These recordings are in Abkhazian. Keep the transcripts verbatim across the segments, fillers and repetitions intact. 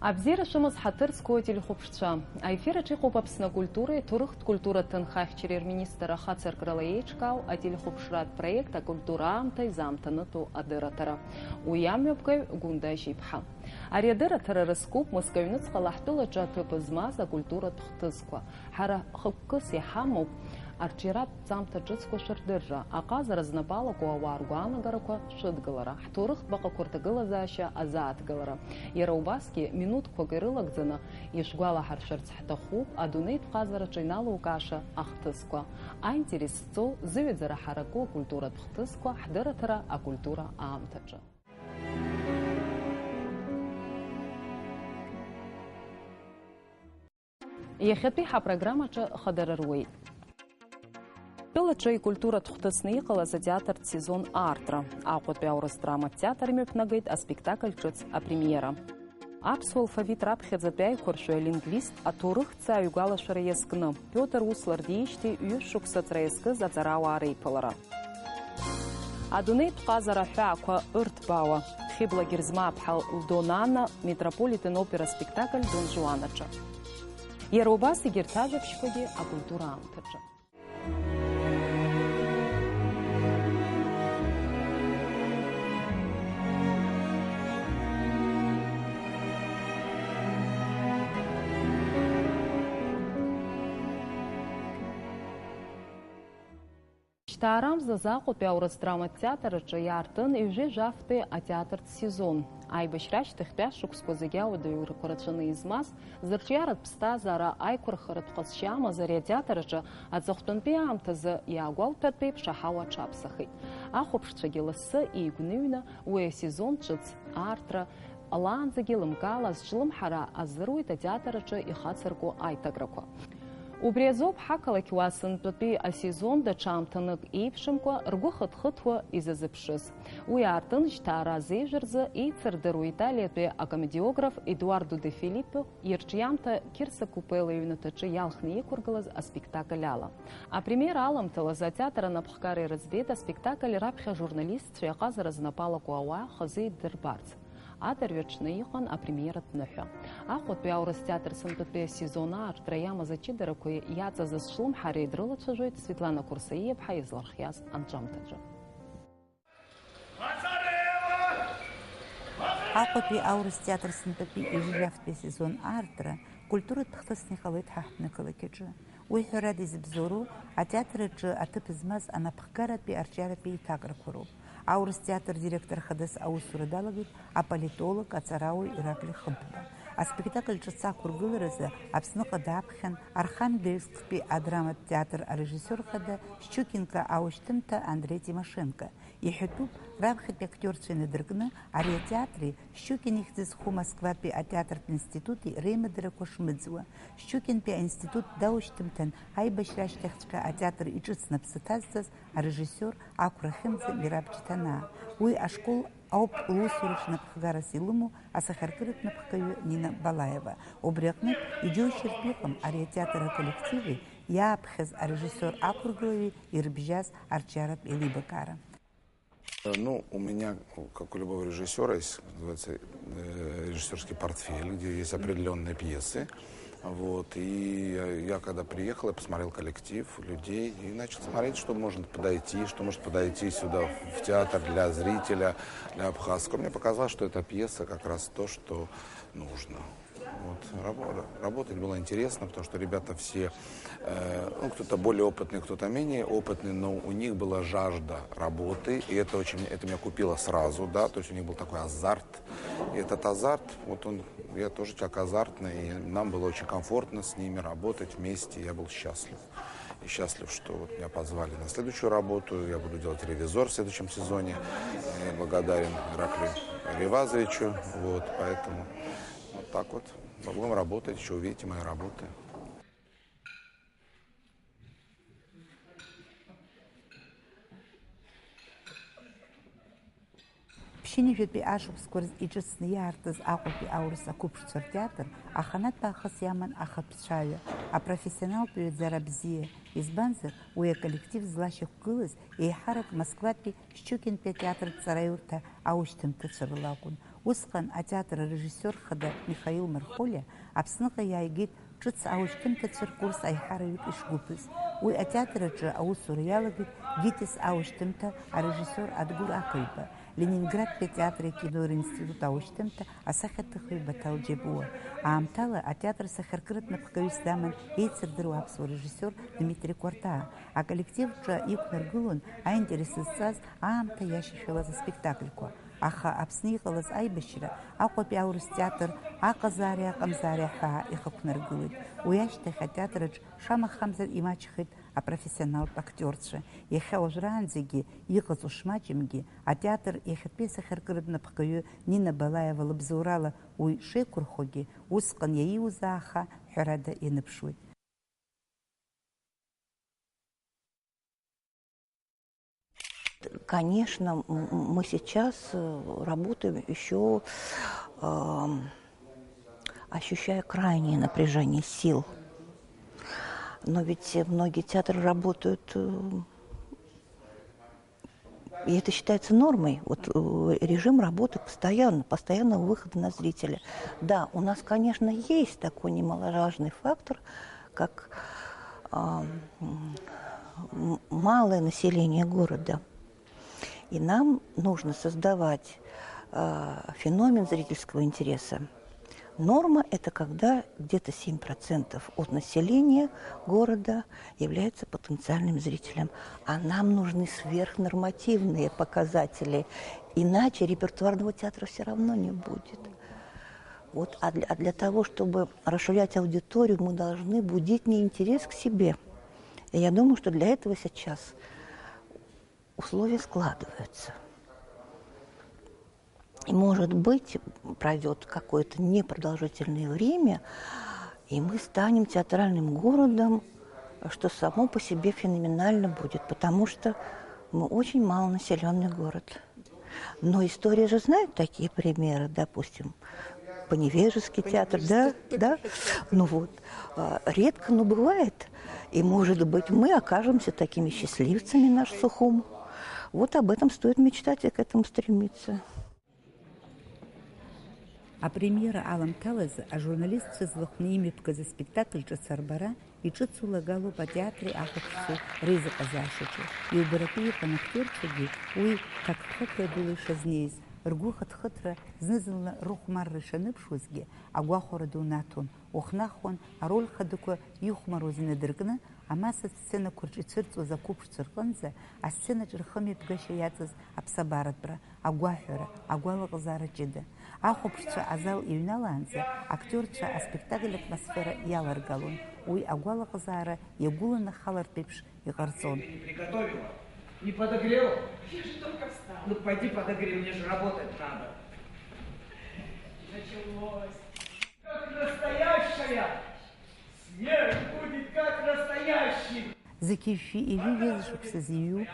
Абзиара шәымаз, ҳаҭыр зқәу ателехәаԥшцәа. Аефир аҿы иҟоуп Аԥсны акультуреи аҭоурыхтә культуратә ҭынхахьчареи рминистрра ахацыркрала еиҿкаау ателехәаԥшратә проект «Акультура аамҭа изаамҭанытәу адырраҭара». Уи амҩаԥгаҩ Гәында Ажьиԥҳа. Ари адырраҭара рызкуп Мыск аҩныҵҟала ҳтәылаҿы аҭыԥ змаз акультуратә хҭысқәа. Ҳара хықәкыс иҳамоуп арҿиаратә ҵамҭа ҿыцқәа шәырдырра, аҟазара знапы алаку ауаа ргәаанагарақәа шәыдгылара, ҳҭоурыхтә баҟақәа рҭагылазаашьа азааҭгылара. Иара убасгьы, минуҭқәак ирылагӡаны ишәгәалаҳаршәарц ҳҭахуп адунеитә ҟазараҿы иналукааша ахҭысқәа. Аинтерес зҵоу, зыҩаӡара ҳараку акультуратә хҭысқәа ҳдырраҭара «Акультура аамҭаҿы». Иахьатәи ҳапрограммаҿы хадара руеит. Тәылаҿы икультуратә хҭысны иҟалаз атеатртә сезон аартра. Аҟәатәи аурыс драматә театр имҩаԥнагеит аспектакль ҿыц апремиера. Аԥсуа алфавит раԥхьаӡатәи аиқәыршәаҩ алингвист, аҭоурыхҭҵааҩ игәалашәара иазкны, Пиотр Услар диижьҭеи ҩышә шықәса аҵра иазкыз аҵарауаа реиԥылара. Адунеитә ҟазара аҳәаақәа ырҭбаауа, Хьыбла Герзмааԥҳа лдонана Метрополитен опера спектакль Дон Жуан аҿы. Иара убас егьырҭ ажәабжьқәагьы акультура аамҭаҿы. Шьҭаарамзазы Аҟәатәи аурыс драматә театр аҿы иаартын ҩажәи жәафтәи атеатртә сезон. Аибашьра ашьҭахьтәи ашықәсқәа зегьы ауадаҩрақәа рацәаны измаз, зырҿиаратә ԥсҭазаара аиқәырхаратә ҟазшьа амаз ари атеатр аҿы аҵыхәтәантәи аамҭазы иаагәоуҭартә еиԥш аҳауа аҽаԥсахит. Ахәаԥшцәагьы лассы еигәныҩны уи асезон ҿыц аартра ҟалаанӡагьы лымкаала зҿлымҳара азыруит атеатр аҿы ихацырку аиҭакрақәа. Убри азоуп ҳақалақь уаа сынтәатәи асезон даҽа аамҭанык еиԥшымкәа ргәы хыҭхыҭуа изазыԥшыз. Уи аартын жьҭаара азеижә рзы еицырдыруа Италиатәи акомедиограф Едуардо де Филиппо ирҿиамҭа Кирса Купела иҩнаҭаҿы иалхны иқәыргылаз аспектакль ала. Апремиера аламҭалаз атеатр анапхгара ирыӡбеит аспектакль раԥхьа ажурналистцәеи аҟазара знапы алаку ауаа хазы иддырбарц. Адырҩаҽны иҟан апремиератә ныҳәа. Аҟәатәи аурыс театр сынтәатәи асезон аартра иамаз аҷыдарақәа иаҵаз азҿлымҳареи дрылацәажәоит Светлана Курсаиаԥҳа излархиаз анҵәамҭаҿы. Аҟәатәи аурыс театр сынтәатәи ҩажәи жәафтәи асезон аартра культуратә хҭысны иҟалеит ҳа ҳҭнықалақь аҿы. Уи, ҳәарада, изыбзоуроу атеатр аҿы аҭыԥ змаз анапхгаратәи арҿиаратәи еиҭакрақәа роуп. Аурыс театр директор хадас аусура далагеит аполитолог, аҵарауаҩ Ираклий Хынтба. Аспектакль ҿыц ақәыргыларазы Аԥсныҟа дааԥхьан Архангельсктәи адраматә театр арежиссиор хада Шьчукинка аушьҭымҭа Андреи Тимошенко. Иҳәатәуп, раԥхьатәи актиорцәа инадыркны ари атеатри Шьчукин ихьӡ зху Москватәи атеатртә институти реимадарақәа шмыӡуа. Шьчукинтәи аинститут даушьҭымҭан аибашьра ашьҭахьҵәҟьа атеатр иҿыцны аԥсы ҭазҵаз арежиссиор Ақәра Хьымца Мираб Ҷыҭанаа. Уи ашкол ауп лусураҿ напхгарас илымоу асахьаркыратә напхгаҩы Нина Балаева. Убри аҟнытә, иџьоушьартә иҟам ари атеатр аколлективи иааԥхьаз арежиссиор ақәыргылаҩи ирыбжьаз арҿиаратә еилибакаара. Ну, у меня, как у любого режиссера, есть, называется, э, режиссерский портфель, где есть определенные пьесы. Вот, и я, я когда приехал, я посмотрел коллектив, людей, и начал смотреть, что может подойти, что может подойти сюда, в театр, для зрителя, для абхазского. Мне показалось, что эта пьеса как раз то, что нужно. Вот, рабо-, ра-, работать было интересно, потому что ребята все, э, ну, кто-то более опытный, кто-то менее опытный, но у них была жажда работы, и это очень, это меня купило сразу, да, то есть у них был такой азарт. И этот азарт, вот он, я тоже человек азартный, и нам было очень комфортно с ними работать вместе, я был счастлив. И счастлив, что вот меня позвали на следующую работу, я буду делать «Ревизор» в следующем сезоне. Я благодарен Ираклию Ревазовичу, вот, поэтому вот так вот. Будем работать, еще увидите мои работы. Ԥшьынҩажәатәи ашықәсқәа рзы иҿыцны иаартыз Аҟәатәи аурыс ақәыԥшцәа ртеатр аханатә аахыс иаман ахатә цәаҩа, апрофессионалтә ҩаӡара бзиа, избанзар, уи аколлектив злашьақәгылаз еиҳарак Москватәи Шьчукинтәи атеатртә ҵараиурҭа аушьҭымҭацәа рыла акәын. Усҟан атеатр арежиссиор хада Михаил Мархолиа Аԥсныҟа иааигеит ҿыц аушьҭымҭацәа ркурс аиҳараҩык ишгәыԥыз. Уи атеатр аҿы аусура иалагеит Гитис аушьҭымҭа арежиссиор Адгәыр Ақаҩба, Ленинградтәи атеатри акинои ринститут аушьҭымҭа асахьаҭыхҩы Баҭал Џьапуа. Аамҭала атеатр асахьаркыратә напхгаҩыс даман еицырдыруа аԥсуа режиссиор Дмитри Кәарҭаа. Аколлектив ҿа иқәнаргылон аинтерес зҵаз аамҭа иашьашәалаз аспектакльқәа. Аха Аԥсны иҟалаз аибашьра Аҟәатәи аурыс театр аҟазаареи аҟамзаареи аҳәаа ихықәнаргылеит. Уи ашьҭахь атеатраҿ шамахамзар имаҷхеит апрофессионалтә актиорцәа. Иахьа уажәраанӡагьы иҟаҵоу шмаҷымгьы, атеатр иахьатәи асахьаркыратә напхгаҩы Нина Балаева лыбзоурала уи шеиқәырхогьы, усҟан иаиуз ааха ҳәарада ианыԥшуеит. Конечно, м- м- мы сейчас э, работаем еще, эм, ощущая крайнее напряжение сил. Но ведь многие театры работают, э, и это считается нормой. Вот э, режим работы постоянно, постоянного выхода на зрителя. Да, у нас, конечно, есть такой немаловажный фактор, как а, м, м- малое население города. И нам нужно создавать а, феномен зрительского интереса. Норма — это когда где-то семь процентов от населения города является потенциальным зрителем. А нам нужны сверхнормативные показатели, иначе репертуарного театра все равно не будет. Вот, а, для, а для того, чтобы расширять аудиторию, мы должны будить в ней интерес к себе. И я думаю, что для этого сейчас условия складываются. И, может быть, пройдет какое-то непродолжительное время, и мы станем театральным городом, что само по себе феноменально будет, потому что мы очень малонаселенный город. Но история же знает такие примеры, допустим, Поневежеский театр, да, да, ну вот. А, Редко, но бывает. И, может быть, мы окажемся такими счастливцами, наш Сухум. Вот об этом стоит мечтать и к этому стремиться. Апремиера аламҭалазы ажурналистцәа злахәны имҩаԥгаз аспектакль ҿыц арбара иҿыцу лагалоуп атеатри ахәаԥшцәеи реизыҟазаашьаҿы. Иубаратәы иҟан актиорцәагьы уи қақԥхықәра дула ишазнеиз, ргәы хыҭхыҭра, зны-зынла рыхәмарра ишаныԥшуазгьы агәахәара ду наҭон, уахнахуан ароль хадақәа ихәмаруаз инадыркны, амассатә сценақәа рҿы ицәырҵуаз ақәыԥшцәа рҟынӡа асценаҿ рхымҩаԥгашьа иаҵаз аԥсабаратәра, агәаҳәара, агәалаҟазаара ҷыда. Ахәаԥшцәа азал иҩналаанӡа актиорцәа аспектакль атмосфера иаларгалон, уи агәалаҟазаара иагәыланахалартә еиԥш иҟарҵон. Не приготовила, не подогрела. Я же только встала. Ну пойди подогрей, мне же работать надо. Началось. Как настоящая! Смерть будет как настоящий! Зқьи жәшәи ҩажәи жәеиза шықәса зиҩу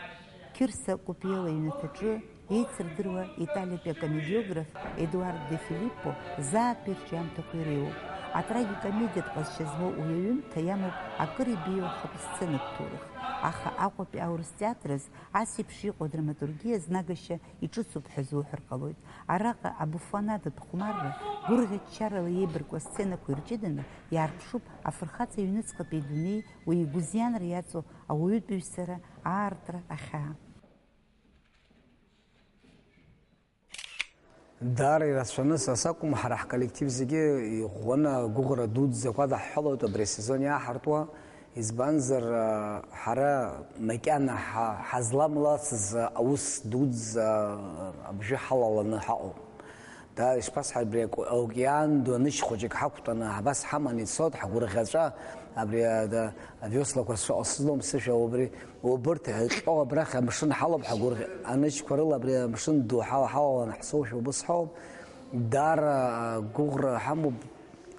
Қьырса Кәыпиела иҩнаҭаҿы еицырдыруа италиатәи акомедиограф Едуард де Филиппо заатәи рҿиамҭақәа иреиуоуп. Атрагикомедиатә ҟазшьа змоу уи аҩымҭа иамоуп акыр ибеиоу ахатә сценатә ҭоурых, аха Аҟәатәи аурыс театр азы ас еиԥш иҟоу адраматургиа знагашьа иҿыцуп ҳәа зуҳәар ҟалоит. Араҟа абуфонадатә хәмарра гәырӷьа-ччарала иеибарку асценақәа ирҷыданы иаарԥшуп афырхаҵа иҩныҵҟатәи идунеи, уи игәызианра иаҵоу ауаҩытәыҩсара аартра ахьаа. Даара ирацәаны, са сакәым, ҳара ҳколлектив зегьы иӷәӷәаны агәыӷра дуӡӡақәа даҳҳәалоит абри асезон иааҳартуа, избанзар, ҳара макьана ҳа-, ҳазламлацыз аус дуӡӡа абжьы ҳалаланы ҳаҟоуп. Да, ишԥасҳәа, абри аку-, аокеан ду анышь хәыҷык ҳақәтәаны абас ҳаманы ицоит, ҳгәырӷьаҵәа, абри, а, да, авеслақәа сшыҟасҵом, сышәа убри, убырҭ ҟьо абрахь амшын ҳалоуп, ҳгәырӷьа-, анышьқәа рыла абри амшын ду ҳал-, ҳалаланы ҳцошәа убыс ҳауп. Даара, а, гәыӷра ҳамоуп,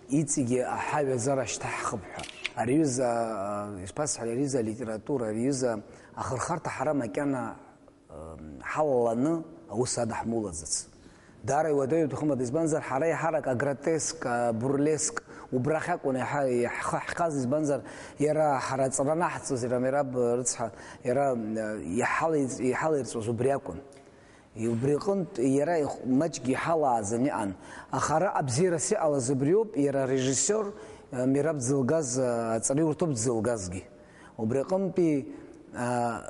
иҵегьы аҳаҩаӡара шьҭаҳхып ҳәа. Ари аҩыза, а, ишԥасҳәари, ари аҩыза алитература, ари аҩыза ахырхарҭа ҳара макьана ҳалаланы аус адаҳмулаӡац. Даара иуадаҩуп, дхымада, избанзар, ҳара еиҳарак агротеск, абурлеск, убрахь акәын еиҳа иаҳхы ҳхаз, избанзар, иара ҳара аҵара анаҳҵоз, иара Мераб рыцҳа, иара, э, иҳалеиҵ-, иҳалаирҵәоз убри акәын. Убри аҟынтә иара ихә-, маҷк иҳалааӡаны иҟан. Аха ара абзиарас иҟалаз убриоуп, иара арежиссиор, э, Мераб дзылгаз, э, аҵараиурҭоуп дзылгазгьы. Убри аҟынтәи, э,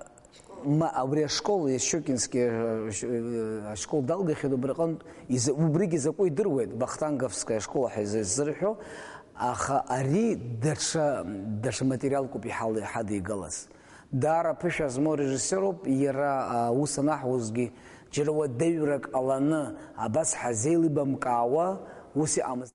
ма-, абри ашкол, Щёкинский, э, ш-, э, ашкол далгахьеит, убри аҟынтә изы-, убригьы закәу идыруеит, Вахтанговская школа ҳәа изы-, изырҳәо, аха ари даҽа, даҽа материалкуп иҳал-, иҳадигалаз. Даара ԥышәа змоу режиссиоруп, иара, а, аус анаҳуазгьы, џьара уадаҩрак ҟаланы, абас ҳазеилибамкаауа ус иҟамызт.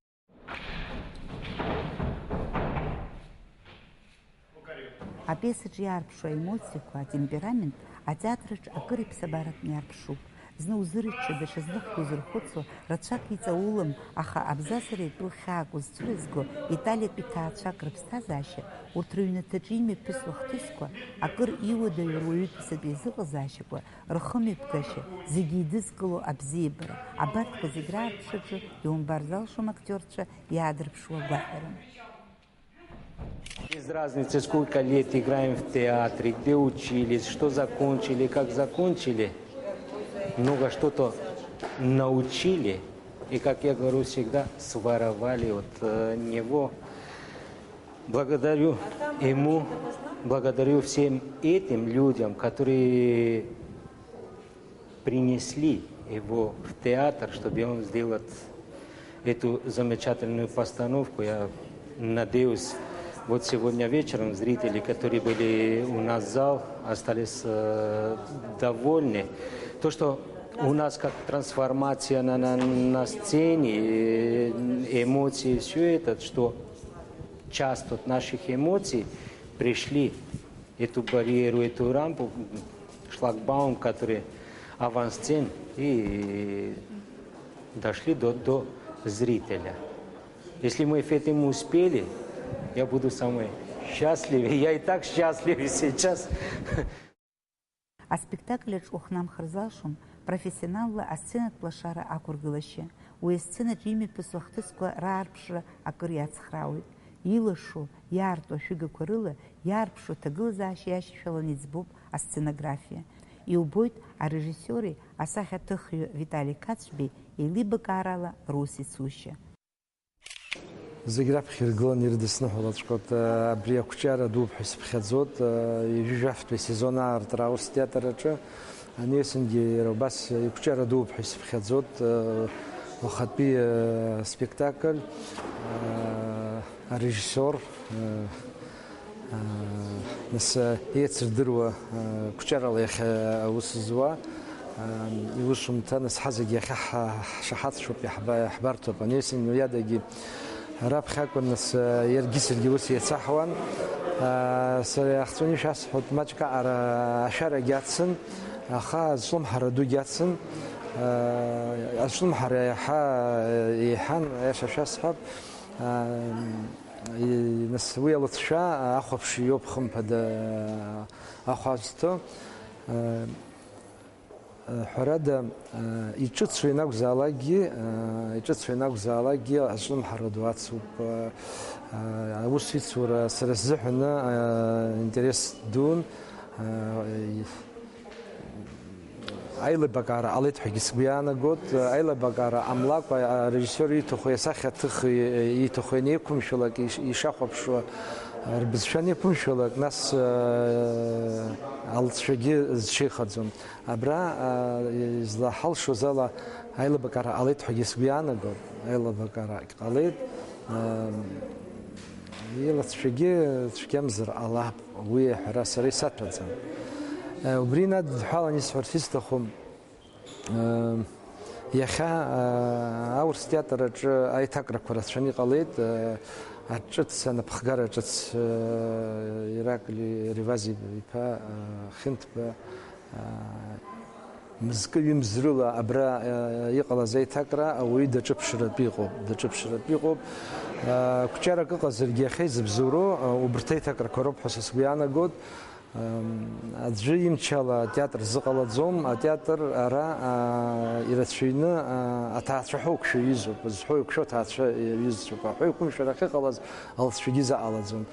Апиесаҿ иаарԥшу аемоциақәа, атемперамент атеатраҿ акыр иԥсабаратәны иаарԥшуп. Зны узырччо, даҽазныхгьы узырхәыцуа, рацәак иҵаулам, аха абзазара иатәу хьаак узцәырызго италиатәи ҭаацәак рыԥсҭазаашьа, урҭ рыҩнаҭаҿы имҩаԥысуа ахҭысқәа, акыр иуадаҩу руаҩытәыҩсатә еизыҟазаашьақәа, рхымҩаԥгашьа, зегьы еидызкыло абзиабара, абарҭқәа зегь раарԥшаҿы иумбар залшом актиорцәа иаадырԥшуа агәаҳәара. Без разницы, сколько лет играем в театре, где учились, что закончили, как закончили, много что-то научили и, как я говорю всегда, своровали от, э, него. Благодарю ему, благодарю всем этим людям, которые принесли его в театр, чтобы он сделал эту замечательную постановку. Я надеюсь, вот сегодня вечером зрители, которые были у нас в зал, остались, э, довольны. То, что у нас как трансформация на, на, на сцене, э, эмоции, все это, что часть от наших эмоций пришли эту барьеру, эту рампу, шлагбаум, который авансцен, и дошли до, до зрителя. Если мы с этим успели, я буду самый счастливый. Я и так счастлив и сейчас. Аспектакль аҿы ухнамхыр залшом профессионалла асценатә лашара ақәыргылашьа. Уи асценаҿ имҩаԥысуа ахҭысқәа раарԥшра акыр иацхраауеит. Илашо, иаарту ашәыгақәа рыла иаарԥшу аҭагылазаашьа иашьашәаланы иӡбоуп асценографиа. Иубоит арежиссиори асахьаҭыхҩы Витали Қацәбеи еилибакаарала рус ицушьа. Зегь раԥхьа иргыланы ирыдысныҳәалаҵәҟьоит, абри ақәҿиара дууп ҳәа исыԥхьаӡоит, ҩажәи жәафтәи асезон аартра аус атеатр аҿы. Ани есынгьы иара убас иқәҿиара дууп ҳәа исыԥхьаӡоит, уахатәи спектакль, арежиссиор, Нас, еицырдыруа, қәҿиарала иахьа аус зуа, иусумҭа, нас, ҳазегь иахьа ҳа-, ҳшаҳаҭшоуп, иаҳба-, иаҳбарҭоуп. Ани есынгьы уи адагьы раԥхьа акәын, нас, иаргьы саргьы ус еицаҳуан. Сара иахҵәаны ишәасҳәоит, маҷк аҟара ашәарагь ацын, аха азҿлымҳара дугь ацын. Азҿлымҳара иаҳа еиҳан, аиаша шәасҳәап. Ам, и-, нас уи алыҵшәа, а, ахәаԥш иоуп, хымԥада, а, ахә азҭо. А, а, ҳәарада, а, иҿыцу ианакәзаалакгьы, а, иҿыцу ианакәзаалакгьы азҿлымҳара ду ацуп. А, а, аус ицура сара сзыҳәаны, а, интерес дун. А, и-, Аилибакаара ҟалеит ҳәагьы сгәы иаанагоит. Аилибакаара ҟамлакәа, арежиссиор ииҭаху, асахьаҭыхҩы ииҭаху ианеиқәымшәалак, иш-, ишахәаԥшуа рбызшәа анеиқәымшәалак, нас, э, алҵшәагьы зҽеихаӡом. Абра, э, излаҳалшоз ала, аилибакаара ҟалеит ҳәагьы сгәы иаанагоит. Аилибакаара ҟалеит. Э, илацәагьы цәгьамзар ҟалап. Уи аҳәара сара исаҭәаӡам. Убри инадҳәалан исҳәарц исҭаху, иахьа аурыс театр аҿы аиҭакрақәа рацәаны иҟалеит. Аҿыц, анапхгара ҿыц, Иракли Ревази иԥа Хьынҭба мызкы-ҩымз рыла абра, э, иҟалаз аиҭакра ауаҩы даҿыԥшратәы иҟоуп, даҿыԥшратәы иҟоуп. Э, қәҿиарак ыҟазаргьы, иахьа изыбзоуроу, э, убарҭ аиҭакрақәа роуп ҳәа са сгәы иаанагоит. Эм, аӡәы имчала атеатр зыҟалаӡом, атеатр ара, э, ирацәаҩны, э, аҭаацәа ҳәа уқәшәо иҩызоуп, зҳәо иқәшәо аҭаацәа иаҩызцәоуп, аҳәа иқәымшәара ахьыҟалаз алҵшәагьы заҟалаӡом.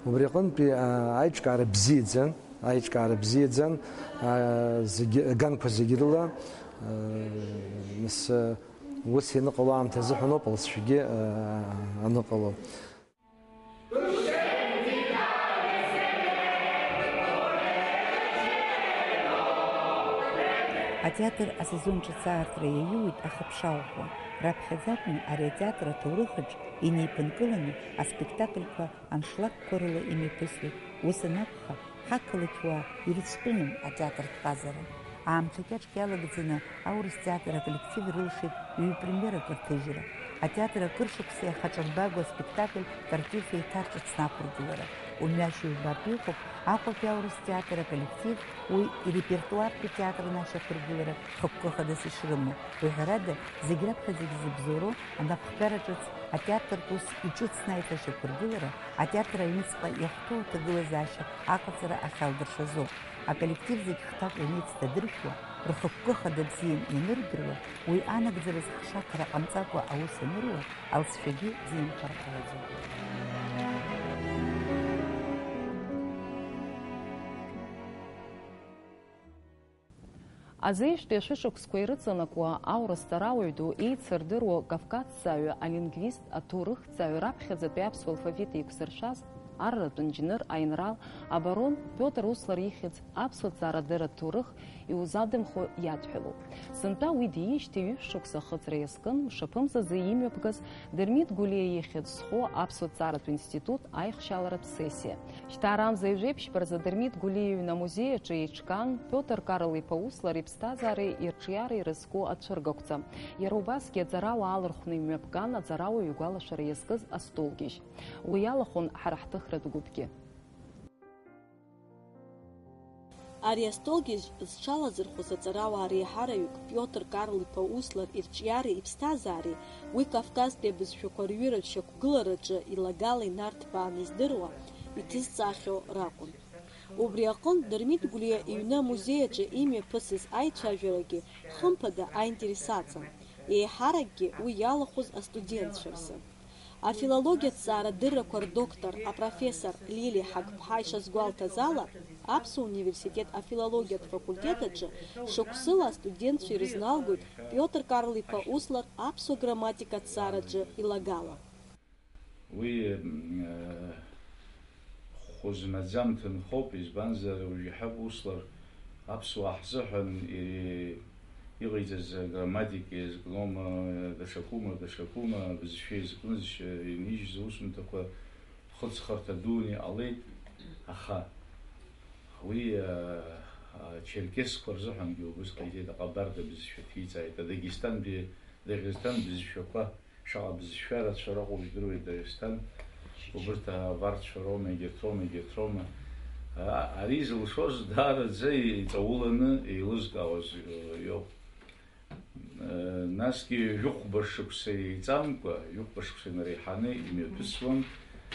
Убри аҟынтәи, э, аиҿкаара бзиаӡан. Аиҿкаара бзиаӡан, аа, зегьы, аганқәа зегьы рыла, Нас, ус ианыҟало аамҭа азыҳәаноуп алҵшәагьы, э, аныҟало. Атеатр асезон ҿыц аартра иаиуит ахыԥшаӷәӷәа. Раԥхьаӡакәны ари атеатр аҭоурых аҿы инеиԥынкыланы аспектакльқәа аншлакқәа рыла имҩаԥысуеит. Ус анакәха, ҳақалақь уаа ирыцәтәымуп атеатртә ҟазара. Аамҭа кьаҿк иалагӡаны аурыс театр аколлектив ирылшеит ҩ-премиерак рҭыжьра. Атеатр акыр шықәса иахаҿырбагоу аспектакль Тартиуф еиҭарҿыцны ақәыргылара. Умҩашьо ҩбатәи ыҟоуп Аҟәатәи аурыс театр аколлектив, уи ирепертуартәи театрны ашьақәыргылара хықәкы хадас ишрымоу. Уи ҳәарада, зегь раԥхьаӡагьы зыбзоуроу анапхгара ҿыц, атеатртә ус иҿыцны аицәашьақәыргылара, атеатр аҩныҵҟа иахәҭоу аҭагылазаашьа аҟаҵара ахьалдыршазоуп. Аколлектив зегь хҭак ианеицҭадыршәуа, рхықәкы хада бзиан ианырдыруа, уи анагӡара зхшаҭара ҟамҵакәа аус аныруа, алҵшәагьы бзиамхар ҟалаӡом. Азеижәтәи ашәышықәсқәа ирыҵанакуа аурыс ҵарауаҩ ду, еицырдыруа кавказҵааҩы, алингвист, аҭоурыхҭҵааҩ, раԥхьаӡатәи аԥсуа алфавит еиқәзыршәаз, арратә инџьныр, аинрал, абарон Пиотр Услар ихьӡ аԥсуа ҵаарадырратә ҭоурых иузадымхо иадҳәалоуп. Сынтәа уи диижьҭеи ҩышә шықәса ахыҵра иазкын, мшаԥымзазы имҩаԥгаз Дырмит Гәлиа ихьӡ зхоу аԥсуа ҵааратә институт аихшьааларатә сессиа. Шьҭа аранӡа ҩажәеиԥшьба рзы Дырмит Гәлиа иҩны амузеи аҿы еиҿкаан Пиотр Карл-иԥа Услар иԥсҭазаареи ирҿиареи ирызку ацәыргақәҵа. Иара убасгьы аҵарауаа алырхәны имҩаԥган, аҵарауаҩ игәалашәара иазкыз астолгьежь. Уи иалахәын ҳара ҳҭыхратә гәыԥгьы. Ари астолгьежь зҽалазырхәыз аҵарауаа реиҳараҩык Пиотр Карл-иԥа Услар ирҿиареи иԥсҭазаареи, уи Кавказтәи абызшәақәа рҩыратә шьақәгылараҿы илагала инарҭбааны издыруа, иҭызҵаахьоу ракәын. Убри аҟынтә Дырмит Гәлиа иҩны амузеи аҿы имҩаԥысыз аицәажәарагьы хымԥада аинтерес аҵан, еиҳаракгьы уи иалахәыз астудентцәа рзы. Афилологиатә ҵаарадыррақәа рдоктор, апрофессор Лили Ҳагԥҳа ишазгәалҭаз ала, Аԥсуа университет афилологиатә факультет аҿы шықәсыла астудентцәа ирызналгоит Пиотр Карл-иԥа Услар аԥсуа грамматика аҭҵаараҿы илагала. Уи, э, хәы змаӡам ҭынхоуп, избанзар, уажә иҳәап, Услар аԥсуаа ҳзыҳәан ири-, иҟаиҵаз аграмматика иазкноума, даҽакума, даҽакума, абызшәа иазкнызшьа инижьыз аусумҭақәа хыҵхырҭа дуны иҟалеит, аха уи, а, ачерқьесқәа рзыҳәангьы убыс ҟаиҵеит, аҟабарда бызшәа ҭиҵааит, адагестантәи, Дагестан бызшәақәа шаҟа бызшәа рацәа рыҟоу жәдыруеит, Дагестан, убырҭ абарҭцәа роума, егьырҭ роума, егьырҭ роума. А, ари зылшоз даараӡа иҵауланы еилызкаауаз, э, иоуп. Э, насгьы жәохәба шықәса еиҵамкәа, жәохәба шықәса инареиҳаны имҩаԥысуан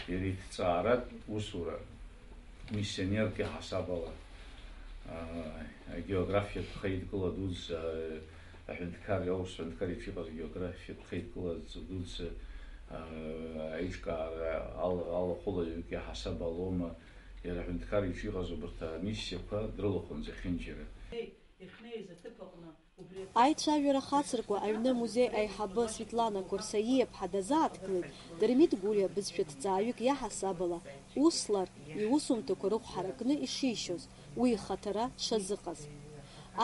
иара иҭҵааратә усура, миссионерк иаҳасаб ала. А, агеографиатә хеидкыла дуӡӡа, аҳәынҭқар, аурыс ҳәынҭқар иҿы иҟаз агеографиатә хеидкыла дуӡӡа, а, аиҿкаара ал-, алахәылаҩык иаҳасаб алоума, иара аҳәынҭқар иҿы иҟаз убарҭ амиссиақәа дрылахәын зехьынџьара. Иахьнеиз аҭыԥ аҟны убри аҭыԥ Аицәажәара хацыркуа аҩны амузеи аиҳабы Светлана Қәырсаиаԥҳа дазааҭгылеит Дырмит Гәлиа бызшәа ҭҵааҩык иаҳасаб ала Услар иусумҭақәа рыхә ҳаракны ишишьоз, уи ихаҭара дшазыҟаз.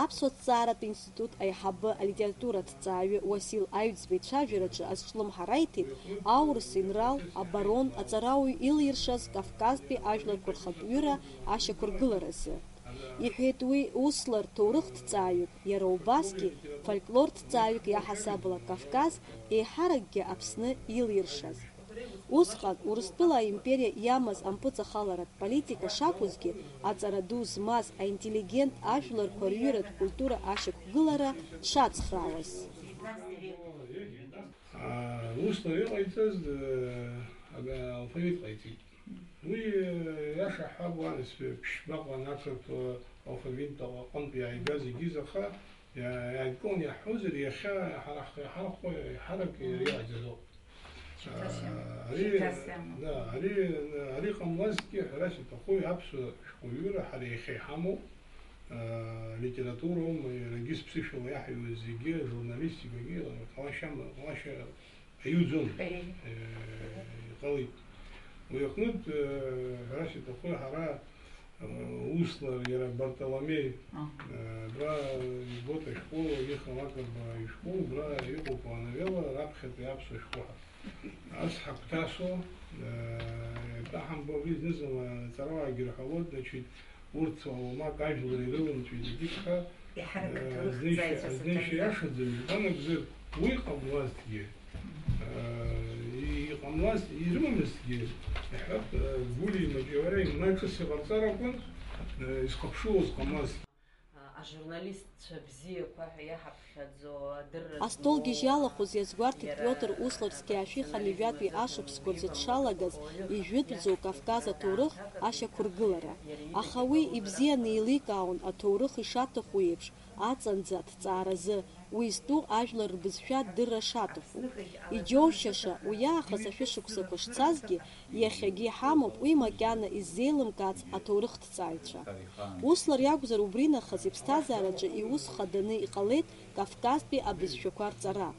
Аԥсуа ҭҵааратә институт аиҳабы алитература ҭҵааҩы Уасил Аҩӡба ицәажәараҿы азҿлымҳа раиҭеит аурыс инрал, абарон, аҵарауаҩ илиршаз Кавказтәи ажәларқәа рхатә ҩыра ашьақәыргыларазы. Иҳәеит уи, Услар ҭоурыхҭҵааҩык, иара убасгьы фольклорҭҵааҩык иаҳасаб ала Кавказ, еиҳаракгьы Аԥсны илиршаз. Усҟан Урыстәыла аимпериа иамаз ампыҵахаларатә политика шакәызгьы, аҵара ду змаз аинтеллигент ажәларқәа рҩыратә культура ашьақәгылара дшацхраауаз. Услар иҟаиҵаз, э, алфавит ҟаиҵеит. Уи, э, иаша ҳҳәап, уан ԥшьбаҟа ақырҭуа алфавит аҟынтә иааигаз егьыз, аха иа-, иааидкыланы иаҳҳәозар, иахьа ҳара ҳхы иаҳархәо, иаҳарак иара иҟаиҵазоуп. Шьаҭас иамоуп. Ари, Шьаҭас иамоуп. Да, ари, ари ҟамлазҭгьы, ҳәарас иҭаху, аԥсуа шәҟәыҩҩра ҳара иахьа иҳамоуп. Аа, Алитература аума, иаргьы сԥсышәала иаҳҩуаз зегьы, ажурналистикагьы ҟалашьа ама-, ҟалашьа аиуӡом. Еи. Э, иҟалеит. Уи аҟнытә, э, ҳәарас иҭаху ҳара, э, услар иара Бартоломеи, Аҳа. э, абра ибоит ашәҟәы, Ихалакаба ишәҟәы, убра иҟоуп ановелла, раԥхьатәи аԥсуа шәҟәы ҳәа. Ас ҳагәҭасо, э, ҳамбо, уи зны-зынла аҵарауаагьы рҳәалоит, значит, урҭ уамак ажәлар ирылымҵәеит егьырҭ ҳәа, Иаҳарак э, аҭоурых азны ишьа-, ҵаҩцәа азны ишьа сырҭоит. Иашаӡам, иҟанагзар, уи ҟамлазҭгьы, э, и-, иҟамлаз, ирымамызҭгьы, иҳәап, э, Гәлиа имаҷ-, иара имаҷ ҿыц иҟарҵар акәын, э, изхыԥшылоз ҟамлазҭгьы. Ажурналистцәа бзиақәа ҳәа иаҳаԥхьаӡо адырра Астол змоу, гьежь иалахәыз иазгәарҭеит иара Пиотр Усларски ашәи хынҩажәи жәатәи ашықәсқәа рзы дшалагаз ижәытәӡоу Кавказ аҭоурых ашьақәыргылара. Аха уи ибзианы еиликаауан аҭоурых ишаҭаху еиԥш аҵанӡа аҭҵааразы, уи зтәу ажәлар рбызшәа адырра шаҭаху. Иџьоушьаша, уи аахыс ашәышықәсақәа шцазгьы, иахьагьы иҳамоуп уи макьана иззеилымкаац аҭоурыхҭҵааҩцәа. Услар иакәзар, убри нахыс иԥсҭазаараҿы иус хаданы иҟалеит Кавказтәи абызшәақәа рҵара.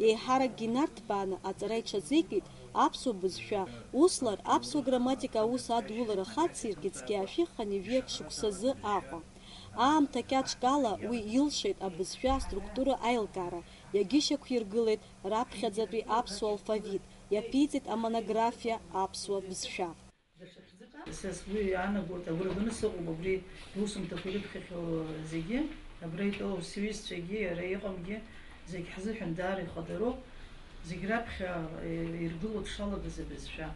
Еиҳаракгьы инарҭбааны аҵара иҽазикит аԥсуа бызшәа, Услар аԥсуа грамматика аус адулара хациркит зқьи жәшәи хынҩажәи шықәсазы Аҟәа. Аамҭа қьаҿк ала уи илшеит абызшәа аструктура аилкаара, иагьышьақәиргылеит раԥхьаӡатәи аԥсуа алфавит, иаԥиҵеит амонографиа аԥсуа бызшәа. Са сгәы иаанагоит, агәра ганы сыҟоуп абри иусумҭақәа ирыԥхьахьоу зегьы, абра итәоу сҩызцәагьы, ара иҟамгьы, зегь ҳзыҳәан даара ихадароуп, зегь раԥхьа, э, иргылоу дшалагаз абызшәа.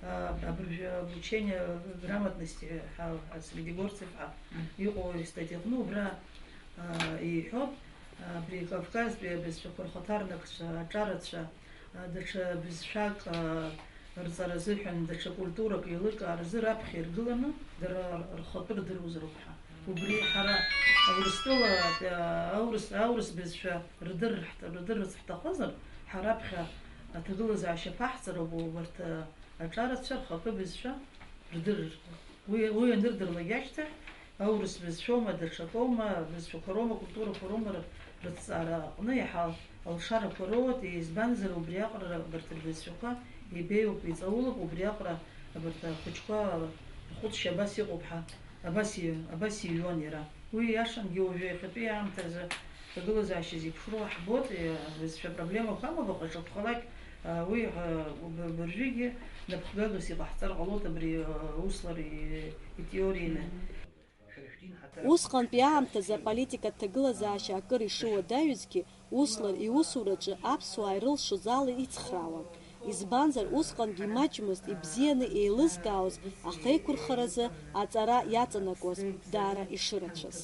А, абыржәы обучение грамотности ҳәа, ҳәа, средигорцев ҳәа иҟоу астатиаҟны убра, а, иҳәоуп, абри Кавказтәи абызшәақәа рхаҭарнакцәа, аҿарацәа, а, даҽа бызшәак, а, рҵара азыҳәан, даҽа культурак еилыркааразы раԥхьа иргыланы, дара рхатәы рдыруазароуп ҳәа. Убри ҳара Урыстәыла, а, аурыс, аурыс бызшәа рдырырц ҳҭахызар, ҳара раԥхьа аҭагылазаашьа ԥаҳҵароуп убарҭ, а, аҿарацәа рхатәы бызшәа рдырыр. Уи, уи анырдырлак ашьҭахь, аурыс бызшәоума, даҽакоума, бызшәақәа роума, культурақәа роума ры-, рыҭҵаара аҟны иаҳа алшарақәа роуеит, избанзар, убриаҟара абарҭ рбызшәақәа ибеиоуп, иҵаулоуп, убриаҟара абарҭ ахәыҷқәа рхәыцшьа абас иҟоуп ҳәа, абас и-, абас иҩуан иара. Уи иашангьы уажәы иахьатәи аамҭазы аҭагылазаашьа зеиԥшроу ҳбоит, е, абызшәа проблемақәа амоуп, аха ишакәхалак, а, уи, а, уб-, абыржәгьы напхгагас иҟаҳҵар ҟалоит абри, а, Услар и-, итеорианы. Усҟантәи аамҭазы аполитикатә ҭагылазаашьа акыр ишыуадаҩызгьы, Услар иусураҿы аԥсуаа ирылшоз ала ицхраауан. Избанзар, усҟангьы имаҷмызт ибзианы еилызкаауаз ахеиқәырхаразы аҵара иаҵанакуаз даара ишырацәаз.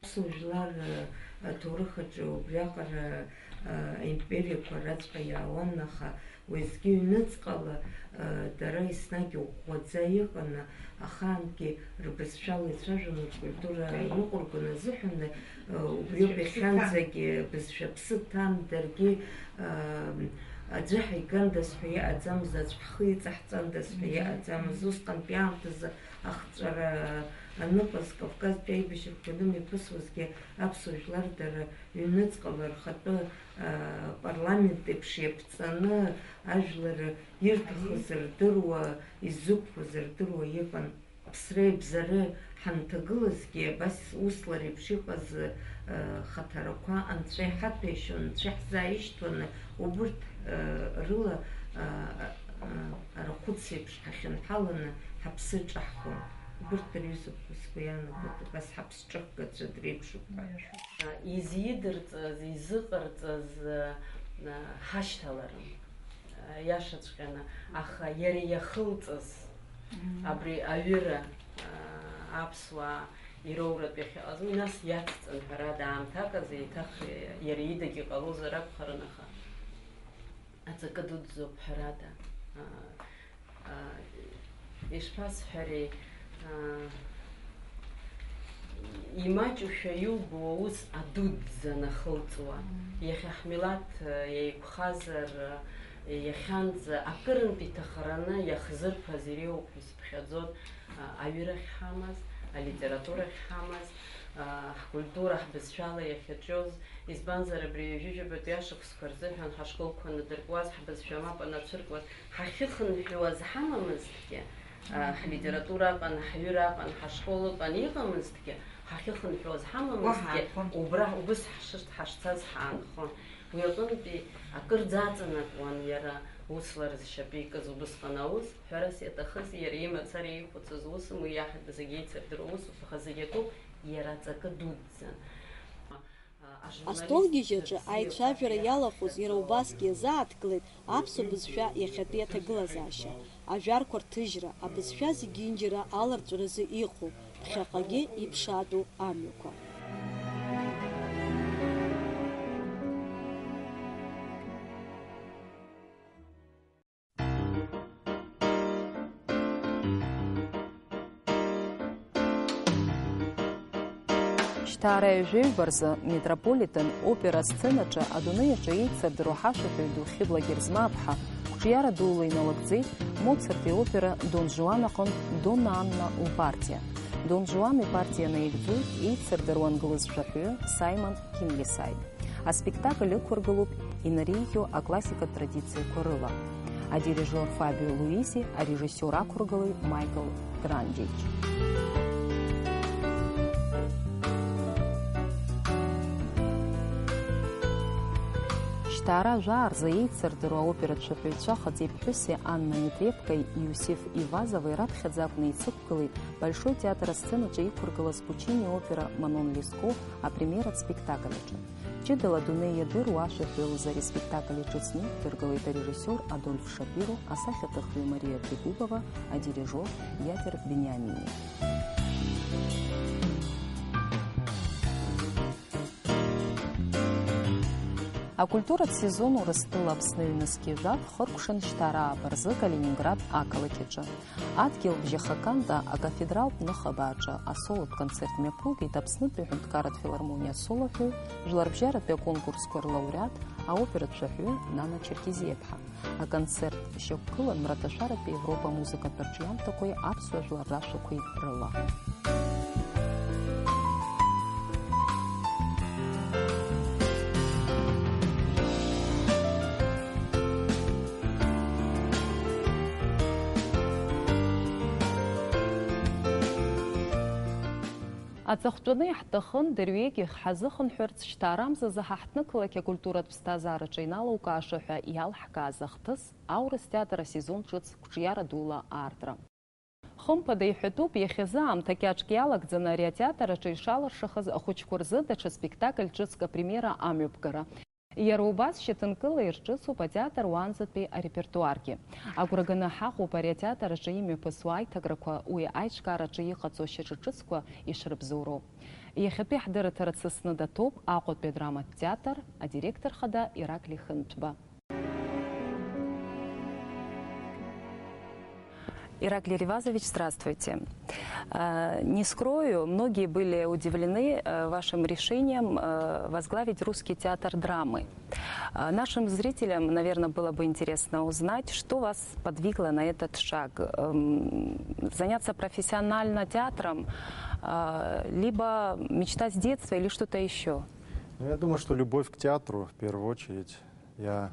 Аԥсуа жәлар, э, аҭоурых аҿы убриаҟара, э, аимпериақәа раҵәҟьа иаауан, аха уеизгьы ҩныҵҟала, э, дара еснагь ӷәӷәаӡа иҟан, ахаангьы рбызшәала ицәажәон, ркультура ныҟәыргон азыҳәан, э, убриоуп иахьанӡагьы бызшәа ԥсы ҭан, даргьы, э, аӡәы ҳаигандаз ҳәа иҟаӡамыз, аӡә ҳхы иҵаҳҵандаз ҳәа иҟаӡамыз, усҟантәи аамҭазы ахҵәара аныҟаз, Кавказтәи аибашьрақәа анымҩаԥысуазгьы, аԥсуа жәлар дара ҩныҵҟала рхатәы, а, парламент еиԥш иаԥҵаны, ажәлар ирҭахыз рдыруа, изықәԥоз рдыруа иҟан. Аԥсреи абзареи ҳанҭагылазгьы, абас Услар еиԥш иҟаз, а, хаҭарақәа анцәа иҳаҭәеишьон, анцәа иаҳзааишьҭуаны, убырҭ, а, рыла, а, а, арахәыц еиԥш ҳахьынҳаланы ҳаԥсы ҿаҳхон. Убырҭ рҩызақәа сгәы иаанагоит, абас ҳаԥсҿыхгаҩцәа дреиԥшуп ҳәа. Изидырҵаз, изыҟарҵаз, а, ҳашьҭаларым, а, иашаҵәҟьаны, аха иара иахылҵыз, абри аҩыра, а, аԥсуаа ироуратә иахьыҟаз, уи нас иацҵан, ҳәарада, аамҭак азы еиҭах иара идагьы ҟалозар акәхарын, аха. Аҵакы дуӡӡоуп, ҳәарада. А, а, ишԥасҳәари, а, имаҷушәа иубо аус адуӡӡа нахылҵуа. Мм. Иахьа ҳмилаҭ, а, еиқәхазар, а, иахьанӡа акырынтә иҭахараны иахзырԥаз иреиуоуп ҳәа сыԥхьаӡоит, а, аҩырахь ҳамаз, алитературахь ҳамаз. Ҳкультура ҳбызшәала иахьаҿиоз, избанзар, абри ҩажәижәабатәи ашықәсқәа рзыҳәан ҳашколқәа надыркуаз, ҳбызшәа мап анацәыркуаз, ҳахьыхынҳәуаз ҳамамызҭгьы, ҳлитература аҟан, ҳҩыра аҟан, ҳашкол ыҟан иҟамызҭгьы, ҳахьыхынҳәуаз ҳамамызҭгьы, убра убыс ҳшышт-, ҳашцаз ҳаанхон. Уи аҟынтәи акырӡа аҵанакуан иара, усла рзы шьапы икыз убысҟан аус, ҳәарас иаҭахыз, иара имацара еихәыцыз усым, уи иаҳа зегьы еицырдыруа усуп, аха зегь акоуп, иара аҵакы дуӡӡан. Астолгьежь аҿы аицәажәара иалахәыз иара убасгьы иазааҭгылеит аԥсуа бызшәа иахьатәи аҭагылазаашьа, ажәарқәа рҭыжьра, абызшәа зегьынџьара аларҵәаразы иҟоу, ԥхьаҟагьы иԥшаатәу амҩақәа. Шьҭаара ҩажәеҩба рзы Метрополитен опера асценаҿы адунеи аҿы еицырдыруа ҳашәаҳәаҩ ду Хьыбла Герзмааԥҳа қәҿиара дула иналагӡеит Моцарти иопера Дон Жуан аҟынтә Донна Анна лпартиа. Дон Жуан ипартиа наигӡоит еицырдыруа англыз шәаҳәаҩы Саимон Кингисайд. Аспектакль ықәыргылоуп инареиӷьу аклассикатә традициақәа рыла. Адирижиор Фабио Луизи, арежиссиор ақәыргылаҩ Майкл Гранджич. Шьҭаара жәаа рзы еицырдыруа аоператә шәаҳәаҩцәа хаҵеи ԥҳәыси Анна Нетребкои Иосиф Ивазови раԥхьаӡа акәны еицықәгылеит Большой театр асценаҿы иқәыргылаз Пучини иопера Манон Леско апремиератә спектакль аҿы. Ҷыдала адунеи иадыруа ашәаҳәаҩ лзы ари аспектакль иҿыцны иқәдыргылеит арежиссиор Адольф Шапиро, асахьаҭыхҩы Мариа Трегубова, адирижиор Иатер Бениамини. Акультуратә сезон Урыстәыла Аԥсны ҩнызқьи жәаф хыркәшан шьҭаара ааба рзы Калининград ақалақь аҿы. Адгьыл бжьахаканта акафедралтә ныхабааҿы асолотә концерт мҩаԥылгеит Аԥснытәи аҳәынҭқарратә филармониа асолоҳәаҩ, жәларбжьаратәи аконкурсқәа рлауреат, аоператә шәаҳәаҩы Нана Черкезиаԥҳа. Аконцерт шьақәгылан мраҭашәаратәи Европа амузыкатә арҿиамҭақәеи аԥсуа жәлар рашәақәеи рыла. Аҵыхәтәаны иаҳҭахын дырҩегьых ҳазыхынҳәырц, шьҭаарамзазы ҳа ҳҭнықалақь акультуратә ԥсҭазаараҿы иналукааша ҳәа иалҳкааз ахҭыс, аурыс театр асезон ҿыц қәҿиара дула аартра. Хымԥада иҳәатәуп, иахьазы аамҭа кьаҿк иалагӡаны ари атеатр аҿы ишалыршахаз ахәыҷқәа рзы даҽа спектакль ҿыцк апремиера амҩаԥгара. Иара убас шьаҭанкыла ирҿыцуп атеатр уаанӡатәи арепертуаргьы. Агәра ганы ҳаҟоуп ари атеатр аҿы имҩаԥысуа аиҭакрақәа, уи аиҿкаараҿы иҟаҵоу ашьаҿа ҿыцқәа ишрыбзоуроу. Иахьатәи ҳдырраҭара дсасны даҭоуп Аҟәатәи адраматә театр адиректор хада Ираклий Хынтәба. Ираклий Ревазович, здравствуйте. Э, не скрою, многие были удивлены, э, вашим решением, э, возглавить Русский театр драмы. Э, нашим зрителям, наверное, было бы интересно узнать, что вас подвигло на этот шаг. Эм, заняться профессионально театром, э, либо мечта с детства, или что-то ещё? Ну, я думаю, что любовь к театру в первую очередь. Я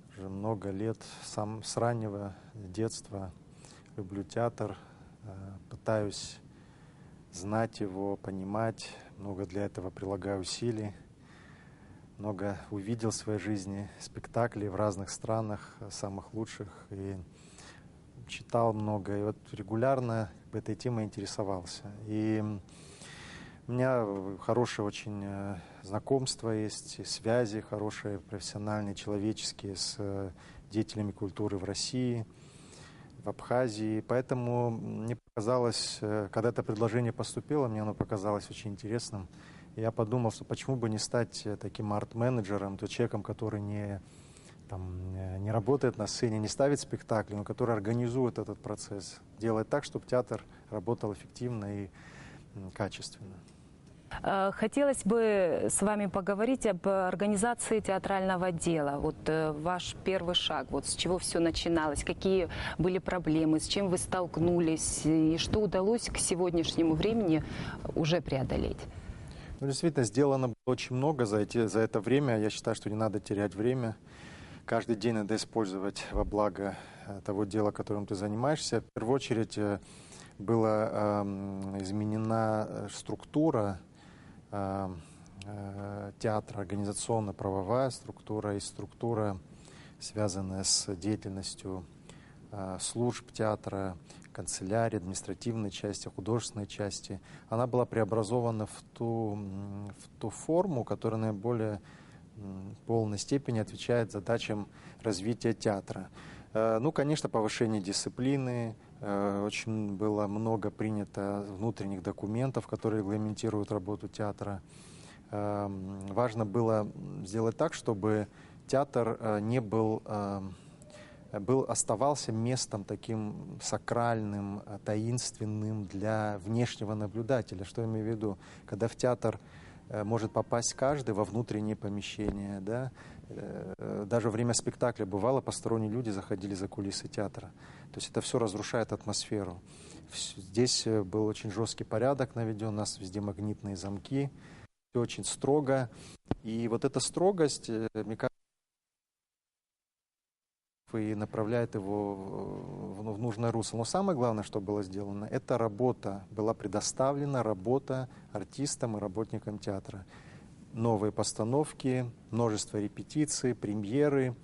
уже много лет, сам с раннего детства люблю театр, э, пытаюсь знать его, понимать, много для этого прилагаю усилий. Много увидел в своей жизни спектаклей в разных странах, э, самых лучших, и читал много, и вот регулярно этой темой интересовался. И у меня, э, хорошее очень, э, знакомство есть, и связи хорошие, профессиональные, человеческие, с, э, деятелями культуры в России, в Абхазии. Поэтому мне показалось, э, когда это предложение поступило, мне оно показалось очень интересным. И я подумал, что почему бы не стать, э, таким арт-менеджером, то человеком, который не, там, э, не работает на сцене, не ставит спектакли, но который организует этот процесс, делает так, чтобы театр работал эффективно и, м, качественно. Э, хотелось бы с вами поговорить об организации театрального отдела. Вот, э, ваш первый шаг, вот с чего всё начиналось, какие были проблемы, с чем вы столкнулись, и что удалось к сегодняшнему времени уже преодолеть? Ну, действительно, сделано было очень много за эти, за это время. Я считаю, что не надо терять время. Каждый день надо использовать во благо, э, того дела, которым ты занимаешься. В первую очередь, э, была, эм, изменена, э, структура, э, э, театра, организационно-правовая структура и структура, связанная с деятельностью, э, служб театра, канцелярии, административной части, художественной части. Она была преобразована в ту, м, в ту форму, которая наиболее, м, полной степени отвечает задачам развития театра. Э, ну, конечно, повышение дисциплины. Э, очень было много принято внутренних документов, которые регламентируют работу театра. Эм, важно было, м, сделать так, чтобы театр, э, не был, эм, был, оставался местом таким сакральным, э, таинственным для внешнего наблюдателя. Что я имею в виду? Когда в театр, э, может попасть каждый во внутренние помещения, да, э, даже во время спектакля бывало, посторонние люди заходили за кулисы театра. То есть это всё разрушает атмосферу. Вс-, здесь, э, был очень жёсткий порядок наведён, у нас везде магнитные замки, всё очень строго. И вот эта строгость, э, мне кажется, и направляет его в, в, в нужное русло. Но самое главное, что было сделано, это работа, была предоставлена работа артистам и работникам театра. Новые постановки, множество репетиций, премьеры,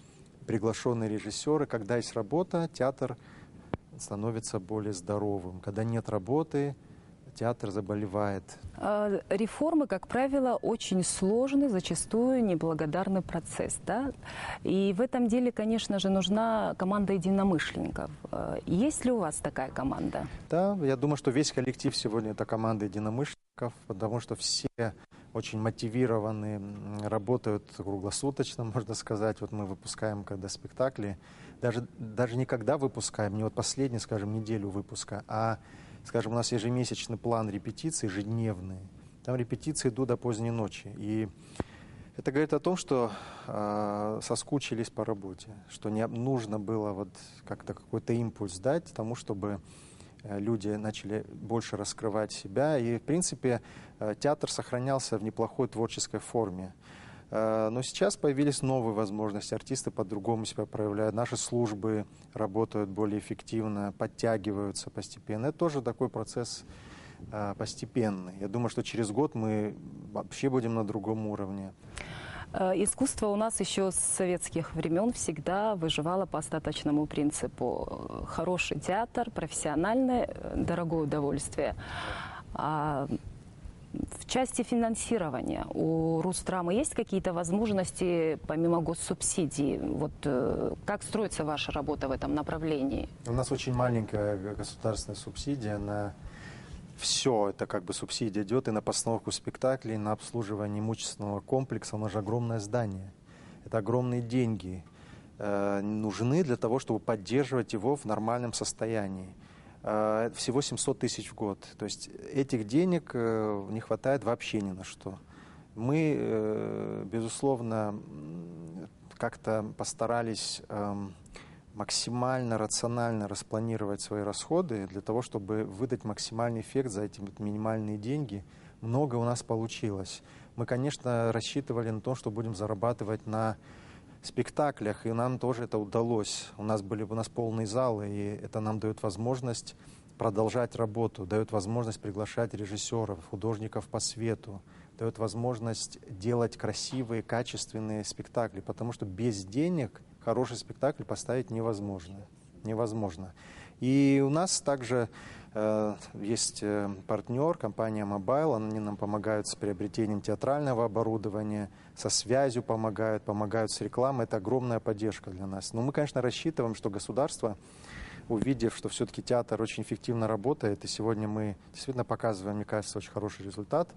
приглашённые режиссёры. Когда есть работа, театр становится более здоровым. Когда нет работы, театр заболевает. Э, реформы, как правило, очень сложный, зачастую неблагодарный процесс, да? И в этом деле, конечно же, нужна команда единомышленников. Э, есть ли у вас такая команда? Да, я думаю, что весь коллектив сегодня — это команда единомышленников, потому что все очень мотивированы, м, работают круглосуточно, можно сказать. Вот мы выпускаем когда спектакли, даже, даже не когда выпускаем, не вот последнюю, скажем, неделю выпуска, а, скажем, у нас ежемесячный план репетиций, ежедневный. Там репетиции идут до поздней ночи. И это говорит о том, что, а, соскучились по работе, что не, нужно было вот как-то какой-то импульс дать тому, чтобы, э, люди начали больше раскрывать себя. И, в принципе, э, театр сохранялся в неплохой творческой форме. Э, но сейчас появились новые возможности, артисты по-другому себя проявляют, наши службы работают более эффективно, подтягиваются постепенно. Это тоже такой процесс, э, постепенный. Я думаю, что через год мы вообще будем на другом уровне. Э, искусство у нас ещё с советских времён всегда выживало по остаточному принципу. Э, хороший театр, профессиональный, э, дорогое удовольствие. А в части финансирования у Русдрамы есть какие-то возможности помимо госсубсидий? Вот, э, как строится ваша работа в этом направлении? У нас очень маленькая г-, государственная субсидия на всё. Это как бы субсидия идёт и на постановку спектаклей, и на обслуживание имущественного комплекса. У нас же огромное здание. Это огромные деньги, э, нужны для того, чтобы поддерживать его в нормальном состоянии. Э, всего семьсот тысяч в год. То есть этих денег, э, не хватает вообще ни на что. Мы, э, безусловно, м, как-то постарались, эм, максимально рационально распланировать свои расходы для того, чтобы выдать максимальный эффект за эти вот минимальные деньги. Много у нас получилось. Мы, конечно, рассчитывали на то, что будем зарабатывать на спектаклях, и нам тоже это удалось. У нас были, у нас полные залы, и это нам даёт возможность продолжать работу, даёт возможность приглашать режиссёров, художников по свету, даёт возможность делать красивые, качественные спектакли, потому что без денег хороший спектакль поставить невозможно. Невозможно. И у нас также, э, есть, э, партнёр, компания Mobile, они нам помогают с приобретением театрального оборудования, со связью помогают, помогают с рекламой. Это огромная поддержка для нас. Но мы, конечно, рассчитываем, что государство, увидев, что всё-таки театр очень эффективно работает, и сегодня мы действительно показываем, мне кажется, очень хороший результат,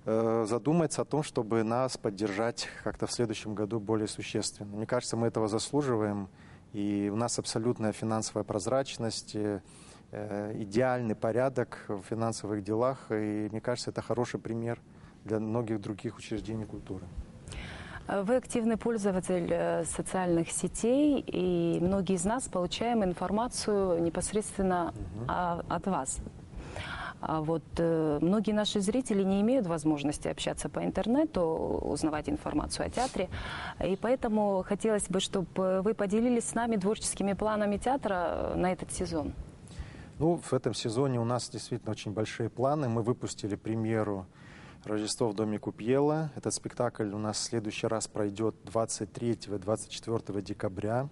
э, задумается о том, чтобы нас поддержать как-то в следующем году более существенно. Мне кажется, мы этого заслуживаем, и у нас абсолютная финансовая прозрачность, э, э, идеальный порядок в финансовых делах, и мне кажется, это хороший пример для многих других учреждений культуры. Вы активный пользователь, э, социальных сетей, и многие из нас получаем информацию непосредственно, а, от вас. А вот э, многие наши зрители не имеют возможности общаться по интернету, узнавать информацию о театре. И поэтому хотелось бы, чтобы вы поделились с нами творческими планами театра на этот сезон. Ну, в этом сезоне у нас действительно очень большие планы. Мы выпустили премьеру «Рождество в доме Купьела». Этот спектакль у нас в следующий раз пройдет двадцать третьего и двадцать четвёртого декабря.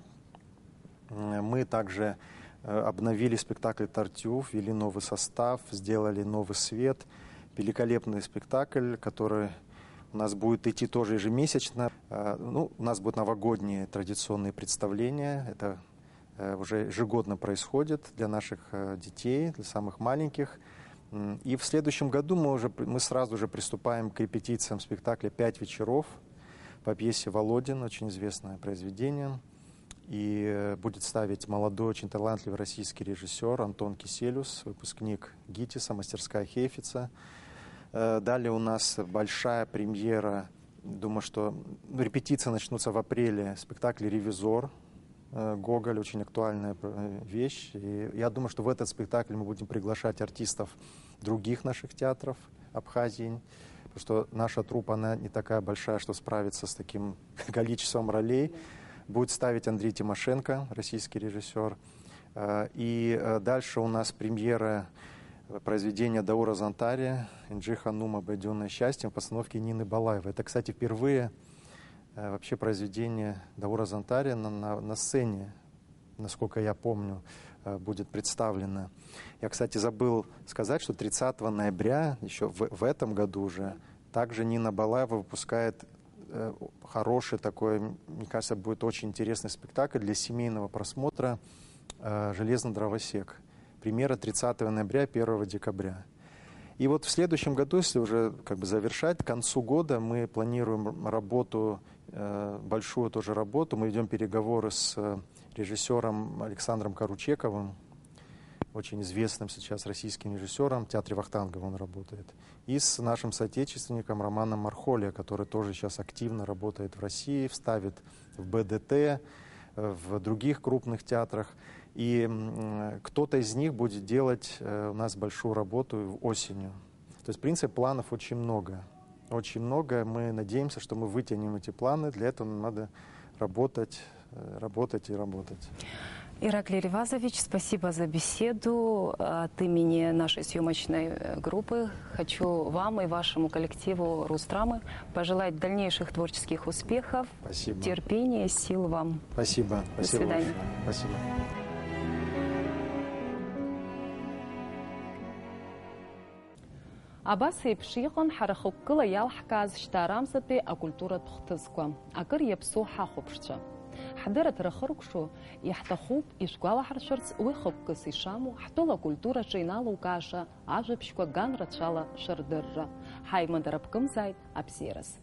Мы также э, обновили спектакль «Тартюф», ввели новый состав, сделали новый свет. Великолепный спектакль, который у нас будет идти тоже ежемесячно. Э, ну, у нас будут новогодние традиционные представления. Это э, уже ежегодно происходит для наших э, детей, для самых маленьких. И в следующем году мы, уже, мы сразу же приступаем к репетициям спектакля «Пять вечеров» по пьесе Володин, очень известное произведение. И э, будет ставить молодой, очень талантливый российский режиссер Антон Киселюс, выпускник ГИТИСа, мастерская Хейфица. Э, далее у нас большая премьера. Думаю, что репетиции начнутся в апреле. Спектакль «Ревизор». Э, Гоголь — очень актуальная э, вещь. И я думаю, что в этот спектакль мы будем приглашать артистов других наших театров Абхазии, потому что наша труппа, она не такая большая, что справится с таким количеством ролей. Будет ставить Андрей Тимошенко, российский режиссер. Э, и э, дальше у нас премьера произведения Даура Зонтари «Энджи Ханум. Обойдённое счастьем» в постановке Нины Балаевой. Это, кстати, впервые вообще произведение Даура Зонтари на, на, на сцене, насколько я помню, будет представлено. Я, кстати, забыл сказать, что тридцатого ноября, еще в, в этом году уже, также Нина Балаева выпускает хороший такой, мне кажется, будет очень интересный спектакль для семейного просмотра «Железный дровосек». Премьера тридцатого ноября, первого декабря. И вот в следующем году, если уже как бы завершать, к концу года мы планируем работу, большую тоже работу. Мы ведем переговоры с режиссером Александром Каручековым, очень известным сейчас российским режиссером, в театре Вахтангова он работает, и с нашим соотечественником Романом Мархолия, который тоже сейчас активно работает в России, вставит в БДТ, в других крупных театрах. И кто-то из них будет делать у нас большую работу осенью. То есть, в принципе, планов очень много. Очень много. Мы надеемся, что мы вытянем эти планы. Для этого нам надо работать, работать и работать. Ираклий Ревазович, спасибо за беседу. От имени нашей съемочной группы хочу вам и вашему коллективу Русдрамы пожелать дальнейших творческих успехов, спасибо. Терпения, сил вам. Спасибо. До свидания. Спасибо. Абас еиԥш иҟан ҳара хықәкыла иалҳкааз шьҭаарамзатәи акультуратә хҭысқәа, акыр иаԥсоу ҳахәаԥшцәа. Ҳдырраҭара хыркәшо иаҳҭахуп ишәгәалаҳаршәарц уи хықәкыс ишамоу ҳтәыла акультураҿы иналукааша ажәабжьқәа ган рацәала шәырдырра. Ҳаимадара ԥкымзааит абзиараз.